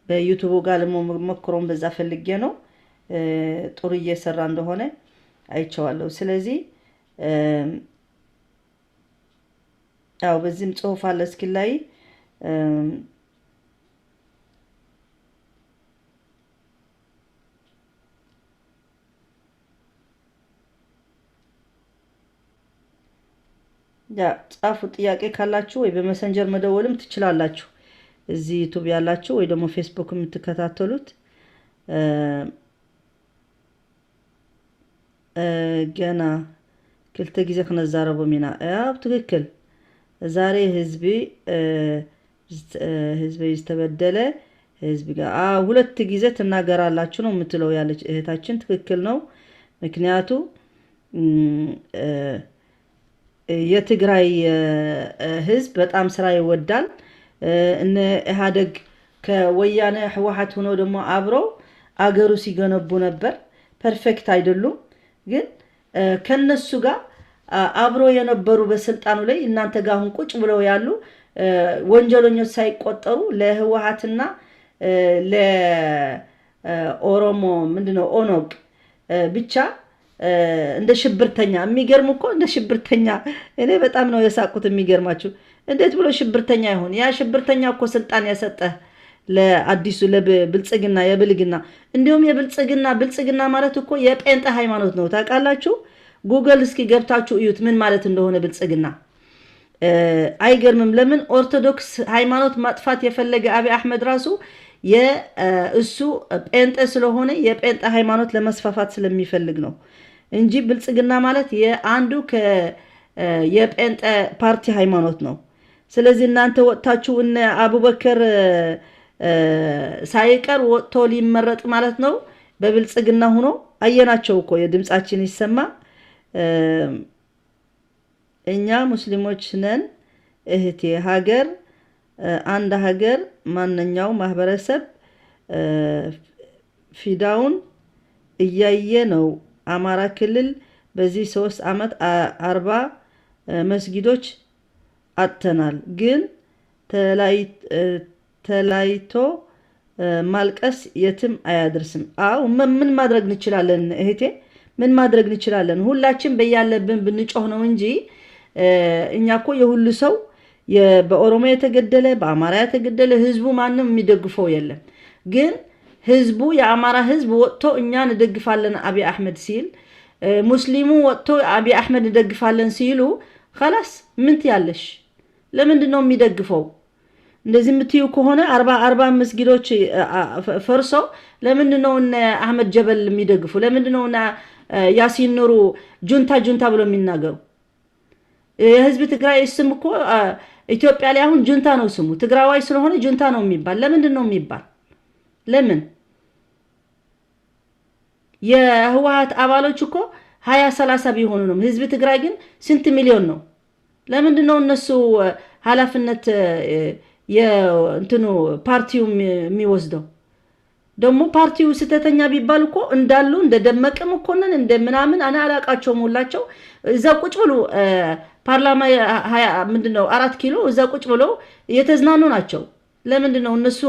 በ YouTube ጋር ለመሞክሮን በዛ ፈልጌ ነው። ጥሩ እየሰራ እንደሆነ አይቼዋለሁ። ስለዚህ ያው በዚህም ጽሁፍ አለ እስኪ ላይ። ያ ጻፉ። ጥያቄ ካላችሁ ወይ በ Messenger መደወልም ትችላላችሁ። እዚህ YouTube ያላችሁ ወይ ደግሞ ፌስቡክ የምትከታተሉት። ገና ክልተ ግዜ ክነዛረቦም ኢና። ያው ትክክል። ዛሬ ህዝቢ ህዝብ ዝተበደለ ህዝብ ጋር ሁለት ጊዜ ትናገራላችሁ ነው የምትለው ያለች እህታችን ትክክል ነው። ምክንያቱ የትግራይ ህዝብ በጣም ስራ ይወዳል። እነ ኢህአዴግ ከወያነ ህወሓት ሆነው ደግሞ አብረው አገሩ ሲገነቡ ነበር። Perfect አይደሉም፣ ግን ከነሱ ጋር አብሮ የነበሩ በስልጣኑ ላይ እናንተ ጋር አሁን ቁጭ ብለው ያሉ ወንጀለኞች ሳይቆጠሩ ለህወሓትና ለኦሮሞ ምንድነው ኦነግ ብቻ እንደ ሽብርተኛ፣ የሚገርም እኮ እንደ ሽብርተኛ እኔ በጣም ነው የሳቁት። የሚገርማችሁ እንዴት ብሎ ሽብርተኛ ይሆን? ያ ሽብርተኛ እኮ ስልጣን ያሰጠህ ለአዲሱ ለብልጽግና የብልግና፣ እንዲሁም የብልጽግና፣ ብልጽግና ማለት እኮ የጴንጤ ሃይማኖት ነው ታውቃላችሁ። ጉግል እስኪ ገብታችሁ እዩት ምን ማለት እንደሆነ ብልጽግና። አይገርምም? ለምን ኦርቶዶክስ ሃይማኖት ማጥፋት የፈለገ አብይ አሕመድ ራሱ የእሱ ጴንጤ ስለሆነ የጴንጤ ሃይማኖት ለመስፋፋት ስለሚፈልግ ነው እንጂ ብልጽግና ማለት የአንዱ የጴንጤ ፓርቲ ሃይማኖት ነው። ስለዚህ እናንተ ወጥታችሁ እነ አቡበከር ሳይቀር ወጥቶ ሊመረጥ ማለት ነው በብልጽግና ሆኖ አየናቸው እኮ፣ የድምጻችን ይሰማ። እኛ ሙስሊሞች ነን እህቴ። ሀገር አንድ ሀገር ማንኛው ማህበረሰብ ፊዳውን እያየ ነው። አማራ ክልል በዚህ 3 ዓመት 40 መስጊዶች አጥተናል። ግን ተለያይቶ ማልቀስ የትም አያደርስም። አዎ፣ ምን ማድረግ እንችላለን እህቴ? ምን ማድረግ እንችላለን? ሁላችን በያለብን ብንጮህ ነው እንጂ እኛ እኮ የሁሉ ሰው በኦሮሞ የተገደለ፣ በአማራ የተገደለ ህዝቡ ማንም የሚደግፈው የለም። ግን ህዝቡ የአማራ ህዝብ ወጥቶ እኛ እንደግፋለን አብይ አሕመድ ሲል፣ ሙስሊሙ ወጥቶ አብይ አሕመድ እንደግፋለን ሲሉ خلاص ምን ትያለሽ? ለምንድን ነው የሚደግፈው? እንደዚህ የምትዩ ከሆነ 40 መስጊዶች ፈርሶ ለምንድን ነው እነ አህመድ ጀበል የሚደግፉ? ለምንድን ነው እነ ያሲን ኑሩ ጁንታ ጁንታ ብሎ የሚናገሩ? የህዝብ ትግራይ ስም እኮ ኢትዮጵያ ላይ አሁን ጁንታ ነው ስሙ። ትግራዋይ ስለሆነ ጁንታ ነው የሚባል። ለምንድን ነው የሚባል? ለምን? የህወሓት አባሎች እኮ 20 30 ቢሆኑ ነው። ህዝብ ትግራይ ግን ስንት ሚሊዮን ነው? ለምንድን ነው እነሱ ኃላፊነት የእንትኑ ፓርቲው የሚወስደው? ደግሞ ፓርቲው ስህተተኛ ቢባል እኮ እንዳሉ እንደ ደመቀ መኮንን እንደ ምናምን እኔ አላውቃቸውም። ሁላቸው እዛ ቁጭ ብሎ ፓርላማ ምንድን ነው 4 ኪሎ እዛ ቁጭ ብለው እየተዝናኑ ናቸው። ለምንድን ነው? እነሱ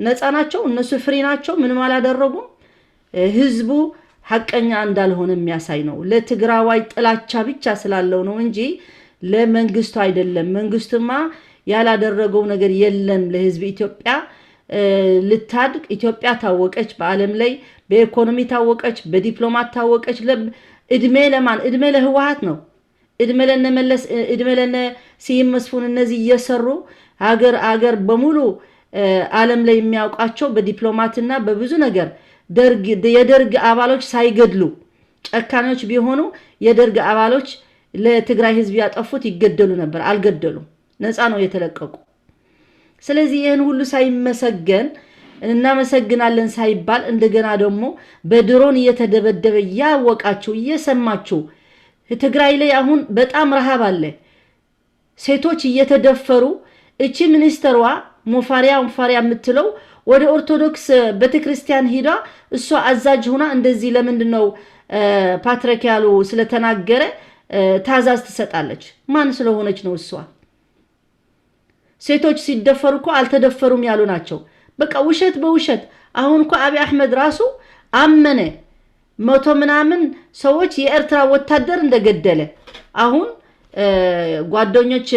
ነፃ ናቸው። እነሱ free ናቸው። ምንም አላደረጉም። ህዝቡ ሐቀኛ እንዳልሆነ የሚያሳይ ነው። ለትግራዋይ ጥላቻ ብቻ ስላለው ነው እንጂ ለመንግስቱ አይደለም። መንግስቱማ ያላደረገው ነገር የለም። ለህዝብ ኢትዮጵያ ልታድግ፣ ኢትዮጵያ ታወቀች፣ በዓለም ላይ በኢኮኖሚ ታወቀች፣ በዲፕሎማት ታወቀች። እድሜ ለማን? እድሜ ለህወሓት ነው። እድሜ ለነመለስ፣ እድሜ ለነ ስዩም መስፍን፣ እነዚህ እየሰሩ ሀገር አገር በሙሉ ዓለም ላይ የሚያውቃቸው በዲፕሎማትና በብዙ ነገር። የደርግ አባሎች ሳይገድሉ፣ ጨካኞች ቢሆኑ የደርግ አባሎች ለትግራይ ህዝብ ያጠፉት ይገደሉ ነበር። አልገደሉም። ነፃ ነው የተለቀቁ። ስለዚህ ይህን ሁሉ ሳይመሰገን፣ እናመሰግናለን ሳይባል፣ እንደገና ደግሞ በድሮን እየተደበደበ እያወቃችሁ እየሰማችሁ ትግራይ ላይ አሁን በጣም ረሃብ አለ። ሴቶች እየተደፈሩ፣ እቺ ሚኒስተሯ ሙፈሪያ ሙፈሪያ የምትለው ወደ ኦርቶዶክስ ቤተክርስቲያን ሂዳ እሷ አዛዥ ሁና እንደዚህ ለምንድን ነው ፓትርያርክ ያሉ ስለተናገረ ትእዛዝ ትሰጣለች? ማን ስለሆነች ነው እሷ? ሴቶች ሲደፈሩ እኮ አልተደፈሩም ያሉ ናቸው። በቃ ውሸት በውሸት። አሁን እኮ አብይ አሕመድ ራሱ አመነ መቶ ምናምን ሰዎች የኤርትራ ወታደር እንደገደለ። አሁን ጓደኞች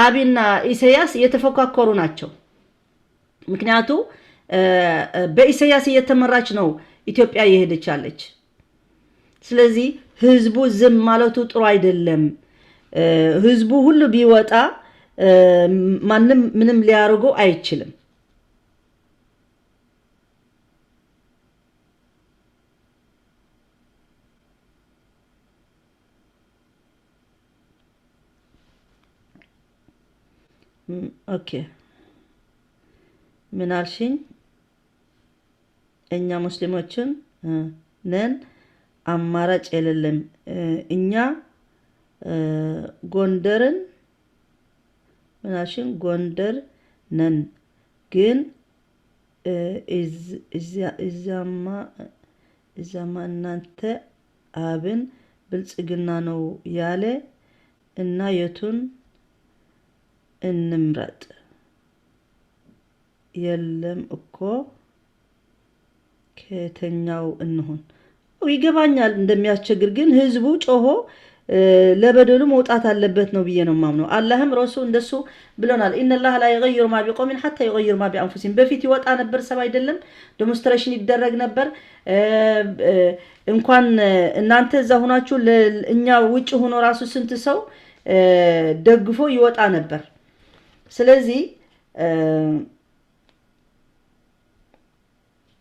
አቢና ኢሳያስ እየተፎካከሩ ናቸው። ምክንያቱ በኢሳያስ እየተመራች ነው ኢትዮጵያ እየሄደች ያለች። ስለዚህ ህዝቡ ዝም ማለቱ ጥሩ አይደለም። ህዝቡ ሁሉ ቢወጣ ማንም ምንም ሊያደርገው አይችልም። Okay፣ ምን አልሽኝ? እኛ ሙስሊሞችን ነን፣ አማራጭ የሌለም። እኛ ጎንደርን ምን አልሽኝ? ጎንደር ነን ግን እዛማ እናንተ አብን ብልጽግና ነው ያለ እና የቱን እንምረጥ? የለም እኮ ከየትኛው እንሁን? ይገባኛል እንደሚያስቸግር፣ ግን ህዝቡ ጮሆ ለበደሉ መውጣት አለበት ነው ብዬ ነው የማምነው። አላህም ረሱ እንደሱ ብሎናል። إن الله لا يغير ما بقوم حتى يغيروا ما بأنفسهم። በፊት ይወጣ ነበር ሰብ አይደለም፣ demonstration ይደረግ ነበር። እንኳን እናንተ እዛ ሆናችሁ እኛ ውጭ ሆኖ ራሱ ስንት ሰው ደግፎ ይወጣ ነበር። ስለዚህ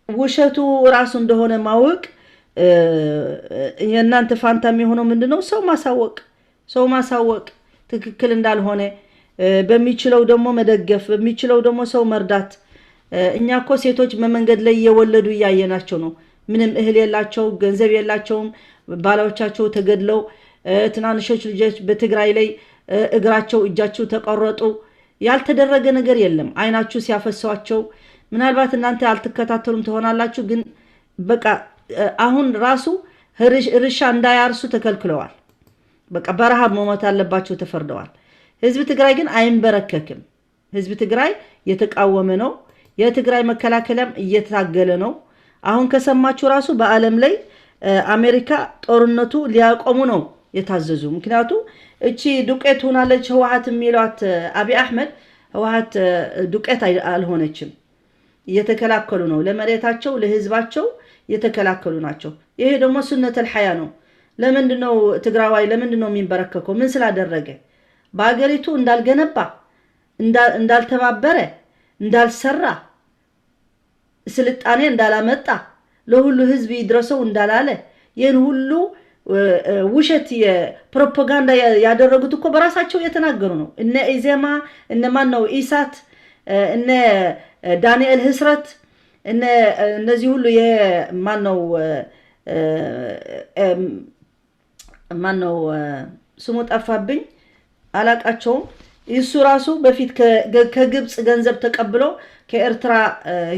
ውሸቱ ራሱ እንደሆነ ማወቅ የእናንተ ፋንታ የሚሆነው ምንድነው? ሰው ማሳወቅ፣ ሰው ማሳወቅ ትክክል እንዳልሆነ፣ በሚችለው ደግሞ መደገፍ፣ በሚችለው ደግሞ ሰው መርዳት። እኛ እኮ ሴቶች በመንገድ ላይ እየወለዱ እያየናቸው ነው። ምንም እህል የላቸው፣ ገንዘብ የላቸውም። ባላዎቻቸው ተገድለው፣ ትናንሾች ልጆች በትግራይ ላይ እግራቸው እጃቸው ተቆረጡ። ያልተደረገ ነገር የለም። አይናችሁ ሲያፈሷቸው ምናልባት እናንተ አልትከታተሉም ትሆናላችሁ፣ ግን በቃ አሁን ራሱ እርሻ እንዳያርሱ ተከልክለዋል። በቃ በረሃብ መሞት አለባቸው ተፈርደዋል። ህዝብ ትግራይ ግን አይንበረከክም። ህዝብ ትግራይ የተቃወመ ነው። የትግራይ መከላከያም እየታገለ ነው። አሁን ከሰማችሁ ራሱ በዓለም ላይ አሜሪካ ጦርነቱ ሊያቆሙ ነው የታዘዙ። ምክንያቱ እቺ ዱቄት ሆናለች ህወሓት የሚሏት አብይ አሕመድ፣ ህወሓት ዱቄት አልሆነችም። እየተከላከሉ ነው፣ ለመሬታቸው ለህዝባቸው የተከላከሉ ናቸው። ይሄ ደግሞ سنة الحياة ነው። ለምንድን ነው ትግራዋይ ለምንድን ነው የሚንበረከከው? ምን ስላደረገ? በሀገሪቱ እንዳልገነባ፣ እንዳልተባበረ፣ እንዳልሰራ፣ ስልጣኔ እንዳላመጣ፣ ለሁሉ ህዝብ ይድረሰው እንዳላለ፣ ይህን ሁሉ ውሸት የፕሮፓጋንዳ ያደረጉት እኮ በራሳቸው የተናገሩ ነው። እነ ኢዜማ፣ እነ ማን ነው ኢሳት፣ እነ ዳንኤል ህስረት፣ እነዚህ ሁሉ ማን ነው ስሙ ጠፋብኝ፣ አላቃቸውም። እሱ ራሱ በፊት ከግብፅ ገንዘብ ተቀብሎ ከኤርትራ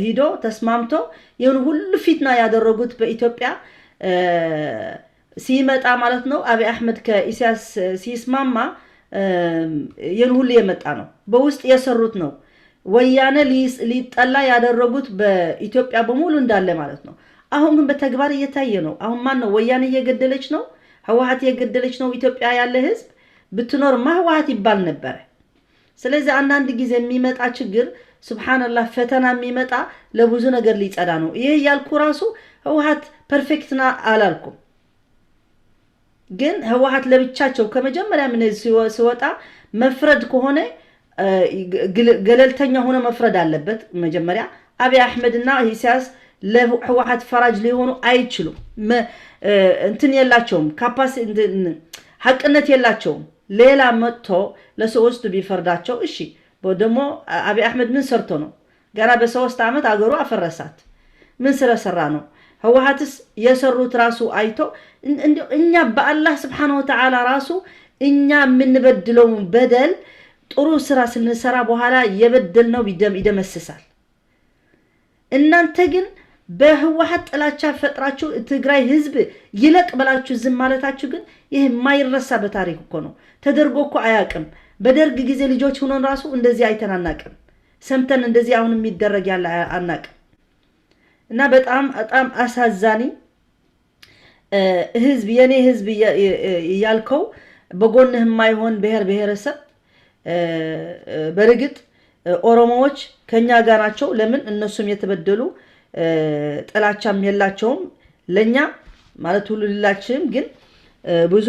ሂዶ ተስማምቶ ይህን ሁሉ ፊትና ያደረጉት በኢትዮጵያ ሲመጣ ማለት ነው። አብይ አሕመድ ከኢሳያስ ሲስማማ ይህን ሁሉ የመጣ ነው። በውስጥ የሰሩት ነው። ወያነ ሊጠላ ያደረጉት በኢትዮጵያ በሙሉ እንዳለ ማለት ነው። አሁን ግን በተግባር እየታየ ነው። አሁን ማን ነው ወያነ እየገደለች ነው? ህወሓት እየገደለች ነው። ኢትዮጵያ ያለ ህዝብ ብትኖርማ ህወሓት ይባል ነበረ። ስለዚህ አንዳንድ ጊዜ የሚመጣ ችግር ሱብሓነላህ ፈተና የሚመጣ ለብዙ ነገር ሊጸዳ ነው። ይህ ያልኩ ራሱ ህወሓት perfect ና አላልኩም። ግን ህወሓት ለብቻቸው ከመጀመሪያ ምን ሲወጣ መፍረድ ከሆነ ገለልተኛ ሆነ መፍረድ አለበት። መጀመሪያ አብይ አሕመድና ኢሳያስ ለህወሓት ፈራጅ ሊሆኑ አይችሉም። እንትን የላቸውም፣ ሀቅነት የላቸውም። ሌላ መጥቶ ለሶስቱ ቢፈርዳቸው እሺ። ደግሞ አብይ አሕመድ ምን ሰርቶ ነው? ገና በ3 ዓመት አገሩ አፈረሳት። ምን ስለሰራ ነው? ህወሓትስ የሰሩት ራሱ አይቶ እኛ በአላህ ስብሓነሁ ወተዓላ ራሱ እኛ የምንበድለው በደል ጥሩ ስራ ስንሰራ በኋላ የበደልነው ይደመስሳል። እናንተ ግን በህወሓት ጥላቻ ፈጥራችሁ ትግራይ ህዝብ ይለቅ ብላችሁ ዝም ማለታችሁ ግን ይህ የማይረሳ በታሪክ እኮ ነው። ተደርጎ እኮ አያውቅም። በደርግ ጊዜ ልጆች ሆነን ራሱ እንደዚህ አይተን አናውቅም። ሰምተን እንደዚህ አሁን የሚደረግ ያለ አናውቅም። እና በጣም በጣም አሳዛኒ ህዝብ፣ የኔ ህዝብ ያልከው በጎንህ የማይሆን ብሔር ብሔረሰብ። በእርግጥ ኦሮሞዎች ከኛ ጋር ናቸው። ለምን እነሱም የተበደሉ ጥላቻም የላቸውም ለኛ ማለት ሁሉ ሌላችንም፣ ግን ብዙ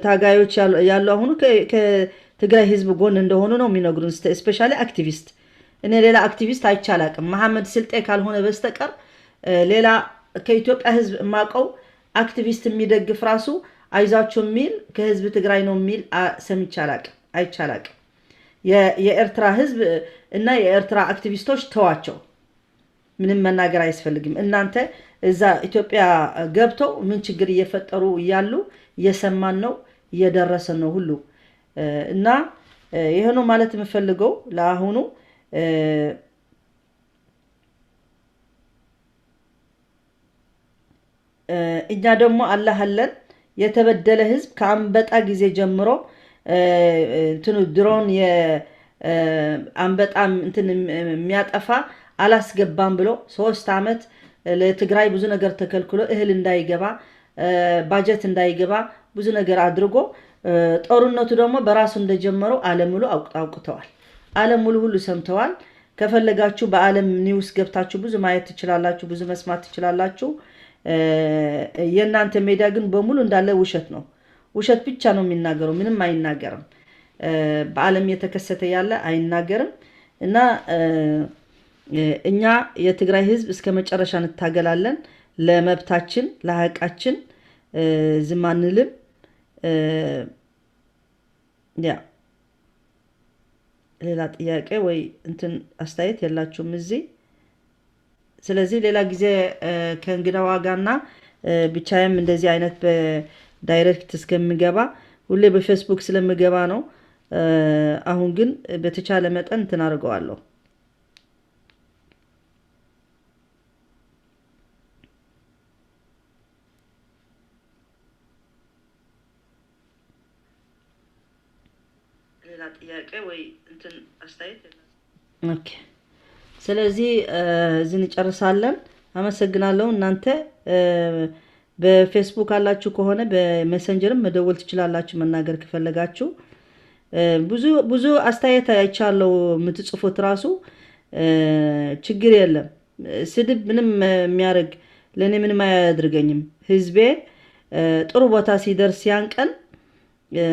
ታጋዮች ያሉ አሁኑ ከትግራይ ህዝብ ጎን እንደሆኑ ነው የሚነግሩን። Especially አክቲቪስት። እኔ ሌላ አክቲቪስት አይቼ አላቅም መሐመድ ስልጤ ካልሆነ በስተቀር ሌላ ከኢትዮጵያ ህዝብ የማውቀው አክቲቪስት የሚደግፍ ራሱ አይዟቸው የሚል ከህዝብ ትግራይ ነው የሚል ሰምቼ አላቅም፣ አይቼ አላቅም። የኤርትራ ህዝብ እና የኤርትራ አክቲቪስቶች ተዋቸው። ምንም መናገር አያስፈልግም። እናንተ እዛ ኢትዮጵያ ገብተው ምን ችግር እየፈጠሩ እያሉ እየሰማን ነው፣ እየደረሰን ነው ሁሉ። እና ይሄ ነው ማለት የምፈልገው ለአሁኑ። እኛ ደግሞ አላህ አለን። የተበደለ ህዝብ ከአንበጣ ጊዜ ጀምሮ እንትኑ ድሮን የአንበጣ እንትን የሚያጠፋ አላስገባም ብሎ 3 ዓመት ለትግራይ ብዙ ነገር ተከልክሎ እህል እንዳይገባ፣ ባጀት እንዳይገባ ብዙ ነገር አድርጎ፣ ጦርነቱ ደግሞ በራሱ እንደጀመረው ዓለም ሙሉ አውቅተዋል። ዓለም ሙሉ ሁሉ ሰምተዋል። ከፈለጋችሁ በዓለም news ገብታችሁ ብዙ ማየት ትችላላችሁ፣ ብዙ መስማት ትችላላችሁ። የእናንተ ሜዲያ ግን በሙሉ እንዳለ ውሸት ነው። ውሸት ብቻ ነው የሚናገረው፣ ምንም አይናገርም። በዓለም የተከሰተ ያለ አይናገርም። እና እኛ የትግራይ ህዝብ እስከ መጨረሻ እንታገላለን። ለመብታችን ለሀቃችን ዝም አንልም። ያ ሌላ ጥያቄ ወይ እንትን አስተያየት የላችሁም እዚህ። ስለዚህ ሌላ ጊዜ ከእንግዳ ዋጋና ብቻዬም እንደዚህ አይነት በ direct እስከምገባ፣ ሁሌ በፌስቡክ ስለምገባ ነው። አሁን ግን በተቻለ መጠን እንትን አድርገዋለሁ። ሌላ ጥያቄ ወይ እንትን አስተያየት? Okay። ስለዚህ እዚህ እንጨርሳለን። አመሰግናለሁ። እናንተ በፌስቡክ አላችሁ ከሆነ በ Messenger ም መደወል ትችላላችሁ፣ መናገር ከፈለጋችሁ። ብዙ ብዙ አስተያየት አይቻለሁ የምትጽፉት ራሱ። ችግር የለም። ስድብ ምንም የሚያደርግ ለእኔ ምንም አያደርገኝም። ህዝቤ ጥሩ ቦታ ሲደርስ ያን ቀን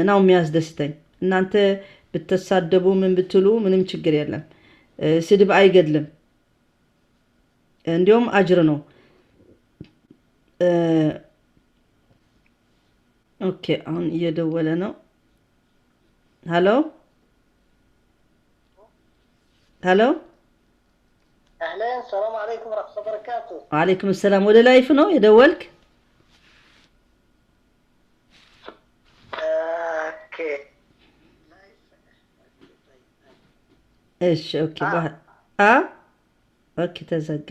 ነው የሚያስደስተኝ። እናንተ ብትሳደቡ ምን ብትሉ ምንም ችግር የለም። ስድብ አይገድልም፣ እንዲሁም አጅር ነው። Okay፣ አሁን እየደወለ ነው። Hello hello። أهلين، السلام عليكم ورحمة الله وبركاته. وعليكم السلام። ወደ live ነው የደወልክ? Okay. እሺ okay። አ okay፣ ተዘጋ።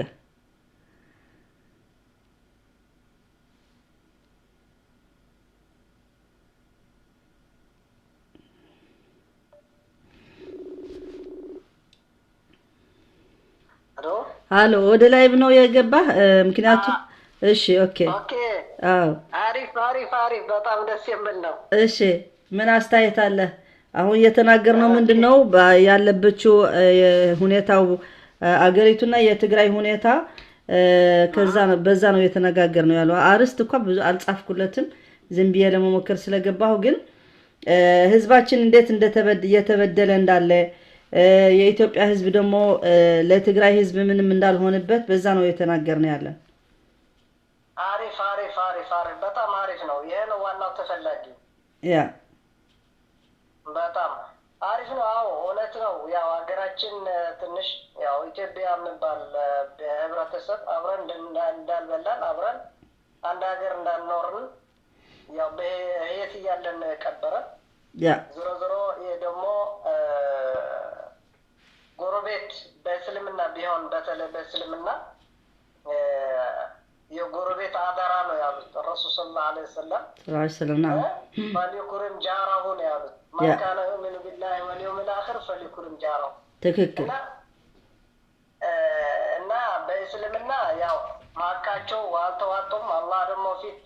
الو. Hello፣ ወደ live ነው የገባህ? ምክንያቱም እሺ okay። Okay. አዎ። አሪፍ አሪፍ አሪፍ፣ በጣም ደስ የሚል ነው። እሺ፣ ምን አስተያየት አለ? አሁን እየተናገርነው ምንድን ነው ያለበችው ሁኔታው አገሪቱና የትግራይ ሁኔታ፣ ከዛ ነው በዛ ነው እየተነጋገር ነው ያለው። አርስት እንኳ ብዙ አልጻፍኩለትም፣ ዝም ብዬ ለመሞከር ስለገባሁ። ግን ህዝባችን እንዴት እየተበደለ እንዳለ፣ የኢትዮጵያ ህዝብ ደግሞ ለትግራይ ህዝብ ምንም እንዳልሆነበት በዛ ነው እየተናገርነው ያለን። አሪፍ አሪፍ አሪፍ አሪፍ፣ በጣም አሪፍ ነው። ይሄ ነው ዋናው ተፈላጊው። በጣም አሪፍ ነው። አዎ፣ እውነት ነው። ያው ሀገራችን ትንሽ ያው ኢትዮጵያ የሚባል ህብረተሰብ አብረን እንዳልበላን፣ አብረን አንድ ሀገር እንዳልኖርን ያው በህይወት እያለን ቀበረ። ዞሮ ዞሮ ይሄ ደግሞ ጎረቤት በእስልምና ቢሆን፣ በተለይ በእስልምና የጎረቤት አደራ ነው ያሉት ረሱል صلى الله عليه وسلم። صلى الله عليه وسلم፣ نعم። فليكرم جاره ነው ያሉት። من كان يؤمن بالله واليوم الآخر فليكرم جاره። እና በእስልምና ያው ሀቃቸው አልተዋጡም። አላህ ደግሞ ፊት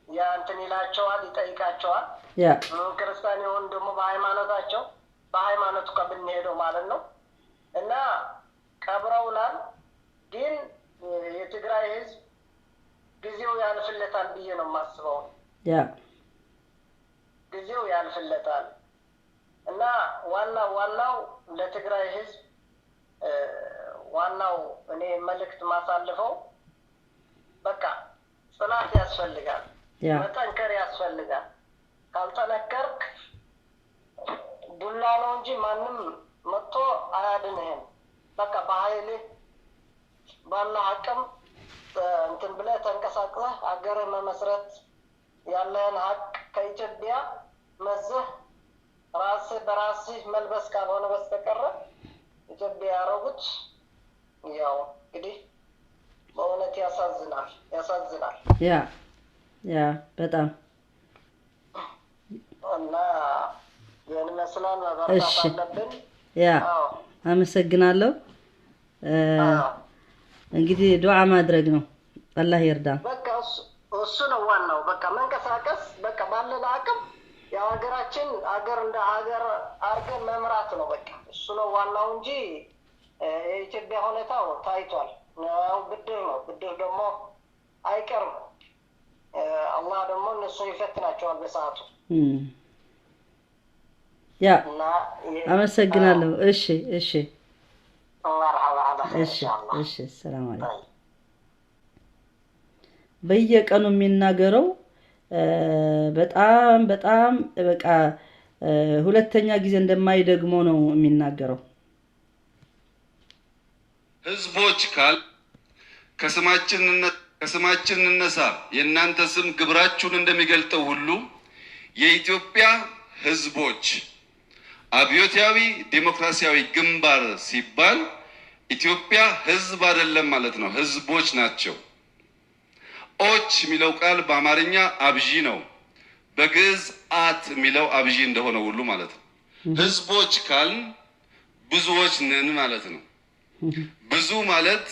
ያ እንትን ይላቸዋል፣ ይጠይቃቸዋል። ክርስቲያን የሆኑ ደግሞ በሃይማኖታቸው፣ በሃይማኖቱ ከምንሄደው ማለት ነው። እና ቀብረውናል። ግን የትግራይ ህዝብ ጊዜው ያልፍለታል ብዬ ነው የማስበው። ጊዜው ያልፍለታል። እና ዋናው ዋናው ለትግራይ ህዝብ ዋናው እኔ መልእክት ማሳልፈው በቃ ጽናት ያስፈልጋል፣ መጠንከር ያስፈልጋል። ካልጠነከርክ ዱላ ነው እንጂ ማንም መጥቶ አያድንህም። በቃ በኃይልህ ባለ አቅም እንትን ብለህ ተንቀሳቅሰህ አገርህ መመስረት ያለህን ሀቅ ከኢትዮጵያ መዝህ ራስህ በራስህ መልበስ ካልሆነ በስተቀረ ኢትዮጵያ ያደረጉት ያው እንግዲህ በእውነት ያሳዝናል፣ ያሳዝናል። Yeah, yeah, በጣም። እና ይህን ይመስላል። መበርታት አለብን። Yeah, አመሰግናለሁ። እንግዲህ ዱዓ ማድረግ ነው። አላህ ይርዳን። በቃ እሱ ነው ዋናው። በቃ መንቀሳቀስ፣ በቃ ባለን አቅም ያው ሀገራችን ሀገር እንደ ሀገር አድርገን መምራት ነው። በቃ እሱ ነው ዋናው እንጂ የኢትዮጵያ ሁኔታው ታይቷል። ያው ብድር ነው። ብድር ደግሞ አይቀርም። አላህ ደግሞ እነሱ ይፈትናቸዋል በሰዓቱ። Yeah. እና አመሰግናለሁ። እሺ። መርሐባ፣ አላ ኸይር። እሺ። ኢንሻአላህ። እሺ፣ ሰላም አለይኩም። በየቀኑ የሚናገረው በጣም በጣም በቃ ሁለተኛ ጊዜ እንደማይደግመው ነው የሚናገረው። ህዝቦች ካል ከስማችን እንነሳ። የእናንተ ስም ግብራችሁን እንደሚገልጠው ሁሉ የኢትዮጵያ ህዝቦች አብዮታዊ ዴሞክራሲያዊ ግንባር ሲባል ኢትዮጵያ ህዝብ አይደለም ማለት ነው፣ ህዝቦች ናቸው። ኦች የሚለው ቃል በአማርኛ አብዢ ነው። በግዕዝ አት የሚለው አብዢ እንደሆነ ሁሉ ማለት ነው። ህዝቦች ካልን ብዙዎች ነን ማለት ነው። ብዙ ማለት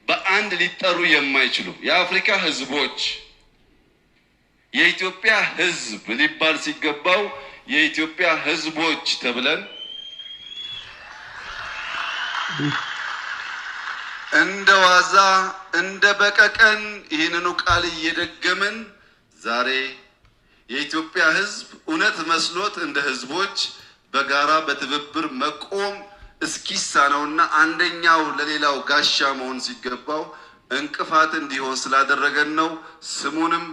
በአንድ ሊጠሩ የማይችሉ የአፍሪካ ህዝቦች፣ የኢትዮጵያ ህዝብ ሊባል ሲገባው የኢትዮጵያ ህዝቦች ተብለን እንደ ዋዛ እንደ በቀቀን ይህንኑ ቃል እየደገምን ዛሬ የኢትዮጵያ ህዝብ እውነት መስሎት እንደ ህዝቦች በጋራ በትብብር መቆም እስኪሳነውና አንደኛው ለሌላው ጋሻ መሆን ሲገባው እንቅፋት እንዲሆን ስላደረገን ነው። ስሙንም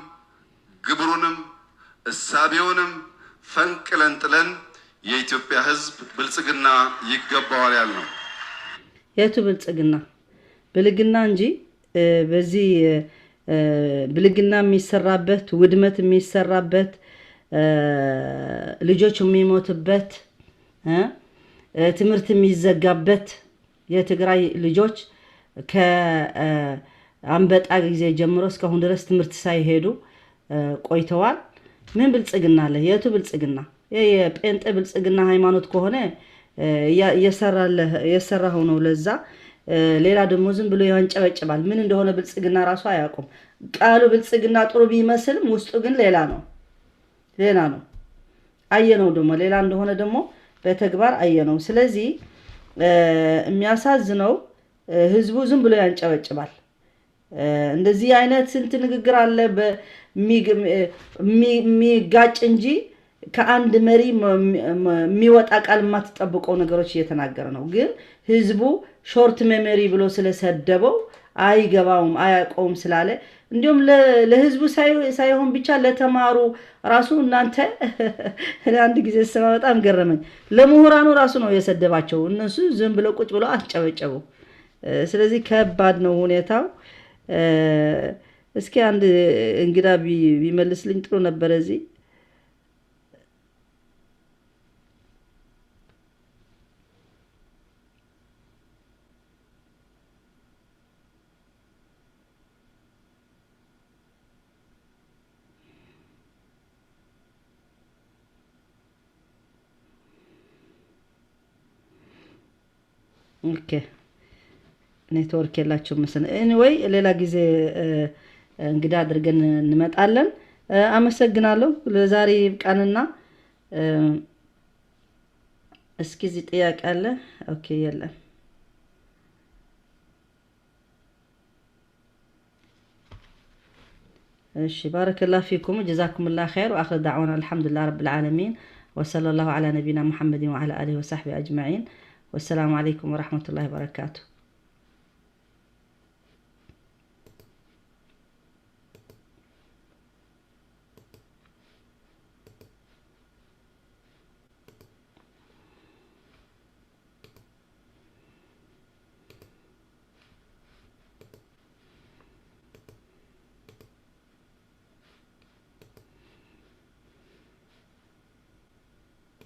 ግብሩንም እሳቤውንም ፈንቅለን ጥለን የኢትዮጵያ ህዝብ ብልጽግና ይገባዋል ያልነው። የቱ ብልጽግና? ብልግና እንጂ። በዚህ ብልግና የሚሰራበት፣ ውድመት የሚሰራበት፣ ልጆች የሚሞትበት፣ ትምህርት የሚዘጋበት፣ የትግራይ ልጆች ከአንበጣ ጊዜ ጀምሮ እስካሁን ድረስ ትምህርት ሳይሄዱ ቆይተዋል። ምን ብልጽግና አለ? የቱ ብልጽግና? ይሄ የጴንጤ ብልጽግና ሃይማኖት ከሆነ እየሰራኸው ነው ለዛ። ሌላ ደግሞ ዝም ብሎ ያንጨበጭባል። ምን እንደሆነ ብልጽግና ራሱ አያውቁም። ቃሉ ብልጽግና ጥሩ ቢመስልም ውስጡ ግን ሌላ ነው፣ ሌላ ነው። አየነው ደግሞ ሌላ እንደሆነ ደግሞ በተግባር አየነው። ስለዚህ የሚያሳዝነው ህዝቡ ዝም ብሎ ያንጨበጭባል። እንደዚህ አይነት ስንት ንግግር አለ የሚጋጭ እንጂ ከአንድ መሪ የሚወጣ ቃል የማትጠብቀው ነገሮች እየተናገረ ነው። ግን ህዝቡ short memory ብሎ ስለሰደበው አይገባውም፣ አያውቀውም ስላለ እንዲሁም ለህዝቡ ሳይሆን ብቻ ለተማሩ ራሱ እናንተ እኔ አንድ ጊዜ ስሰማ በጣም ገረመኝ። ለምሁራኑ ራሱ ነው የሰደባቸው። እነሱ ዝም ብለው ቁጭ ብለው አጨበጨቡ። ስለዚህ ከባድ ነው ሁኔታው። እስኪ አንድ እንግዳ ቢመልስልኝ ጥሩ ነበረ እዚህ። Okay, network የላቸውም መሰለኝ። Anyway, ሌላ ጊዜ እንግዳ አድርገን እንመጣለን። አመሰግናለሁ። ለዛሬ ይብቃንና እስኪ እዚህ ጥያቄ አለ። Okay, የለም። እሺ፣ بارك الله فيكم، جزاكم الله خير، وآخر دعوانا الحمد لله رب العالمين، وصلى الله على نبينا محمد وعلى آله وصحبه أجمعين، والسلام عليكم ورحمة الله وبركاته.